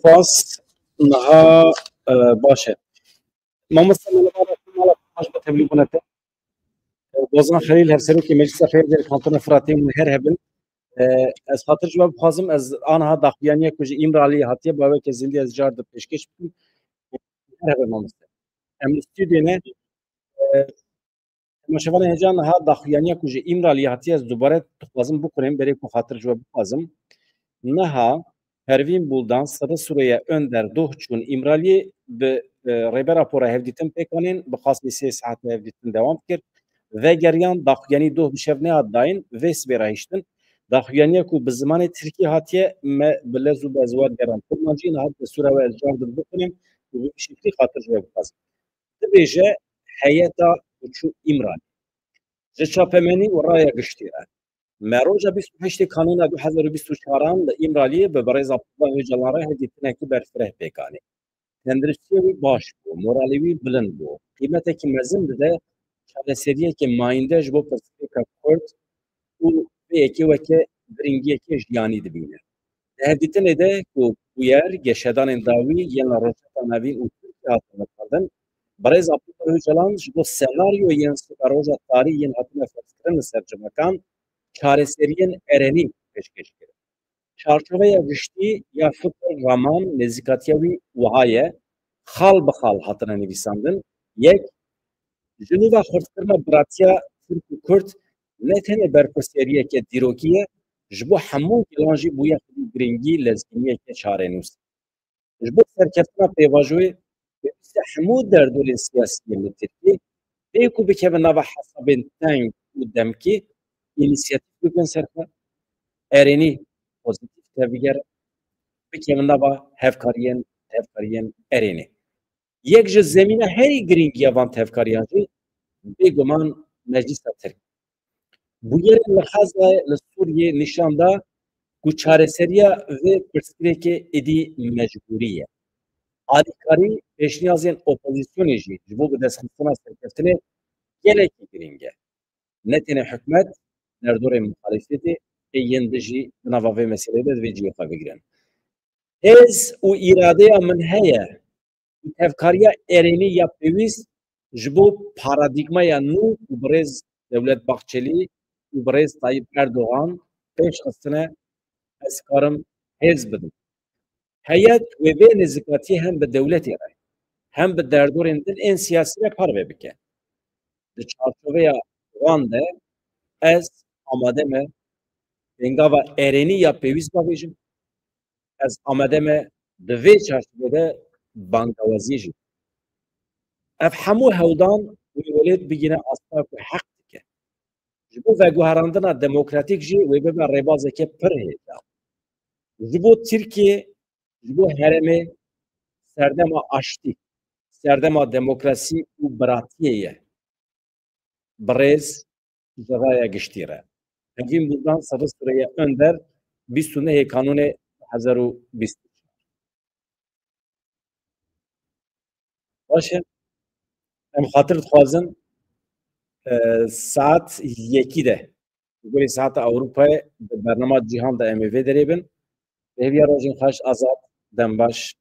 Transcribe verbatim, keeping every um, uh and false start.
Spas. Niha, e, baş e. Mamoste, merhaba, merhaba, baş be, tevlî bûne te. E, Bozan Xelîl, Hevserokê Meclisa Xêrê Kantona Firatê, hûn her hebin. E, ez xatir ji we bixwazim, ez aniha daxuyaniya ku ji Îmraliyê hatiye, bi weke zindî ez car di pêşkêş bikim. Her hebin mamoste. Em li stûdyoyê ne. E, Temaşevanê hêja, niha daxuyaniya ku ji Îmraliyê hatiye, ez dubare dixwazim bikurim, berê ku xatir ji we bixwazim. Niha Pervîn Buldan, Sirri Sureye Önder doh çûn Îmraliyê, bi, e, Rêber Apo re hevdîtin pêk anîn, bi qasî sê saetê hevdîtin dewam kir. Vegeriyan, daxuyanî doh bi şev nehat dayîn, vê sibê re hiştin. Daxuyaniya ku bi zimanê tirkî hatiye, me bi lez û bi ez wergeran kurmancî, niha destûra we ez car din bixwînim û bi vî şeklî xatir ji we bixwazim. Dibêje heyeta ku çû Îmralî. Ji çapemenî û raya giştî re. Me roja bîst û heştê Kanûna du hezar û bîst û çaran li Îmraliyê bi birêz Abdullah Ocalan re hevdîtinekî berfireh pêk anî. Tenduristiya wî baş bû, moralê wî bilind bû. Qîmetekî mezin dide çareseriyeke mayînde ji bo pirsgirêka Kurd û vê yekê weke giringiyeke jiyanî dibîne. Di hevdîtinê de ku bûyer, geşedanên dawî yên li Rojhilata Navîn û Tirkiye hatin vekirdin, birêz Abdullah Ocalan ji bo senaryoyên siberoja tarî yên hatine ferzkirin li ser civakan çareseriyên erenî pêşkêş kirin. Çarçoveya giştî ya fikir, raman, nêzîkatiya wî wiha ye, xal bi xal hatine nivîsandin. Yek, ji nû ve xurtkirina biratiya Tirk û Kurd ne tenê berpirsyariyeke dîrokî ye, ji bo hemû gelan jî bûye xwedî giringî, lezgîniyeke çarenûs. Ji bo serkeftina pêvajoyê, pêwîst e hemû derdorên siyasî yên li Tirkiyê, bê ku bikevin nava hesabên teng û demkî, înîsiyatîf bibin ser xwe, erênî pozîtîf tevbigere, bikevin nava hevkariyên, hevkariyên erênê. Yek ji zemîna herî girîng ya van tevkariyan jî bêguman Meclîsa Tirk. Bûyerên li Xezayê li Sûriyê nîşan da ku çareseriya vê pirsgirêkê êdî mecbûrî ye. Alîkarî pêşniyazên opozîsyonê jî ji bo bidestxistina serkeftinê gelekî girîng e. Ne tenê hikûmet, derdorên muxalefetê ê yên din jî di nava vê meseleyê de divê cihê xwe bigirin. Hêz û îradeya min heye ku tevkariya erênî ya pêwîst ji bo paradîgmaya nû ku birêz Dewlet Bahçelî û birêz Tayyip Erdogan pêş xistine, ez karim hêz bidim. Heyet wê vê nêzîkatiyê hem bi dewletê re, hem bi derdorên din ên siyasî re parve bike. Di çarçoveya wan de ez amade me pêngava erênî ya pêwîst bavêjim. Ez amade me di vê çarçovê de bangawazî jî. Ev hemû hewldan wê welêt bigîne asta ku heq dike. Ji bo veguherandina demokratîk jî wê bibe rêbazeke pir hêja. Ji bo Tirkiye, ji bo herêmê serdema aştî, serdema demokrasî û biratiyê ye. Birêz ji raya giştî re. Pervîn Buldan, Sirri Sureye Önder, bîst û nehê Kanûnê du hezar û bîst û çar. Baş e. Em xatir dixwazin, e, saet yekî de, bi gorî saeta Ewropayê, di bernama Cîhan de em ê vê derê bin. Bi hêviya rojên xweş, azad, dem baş.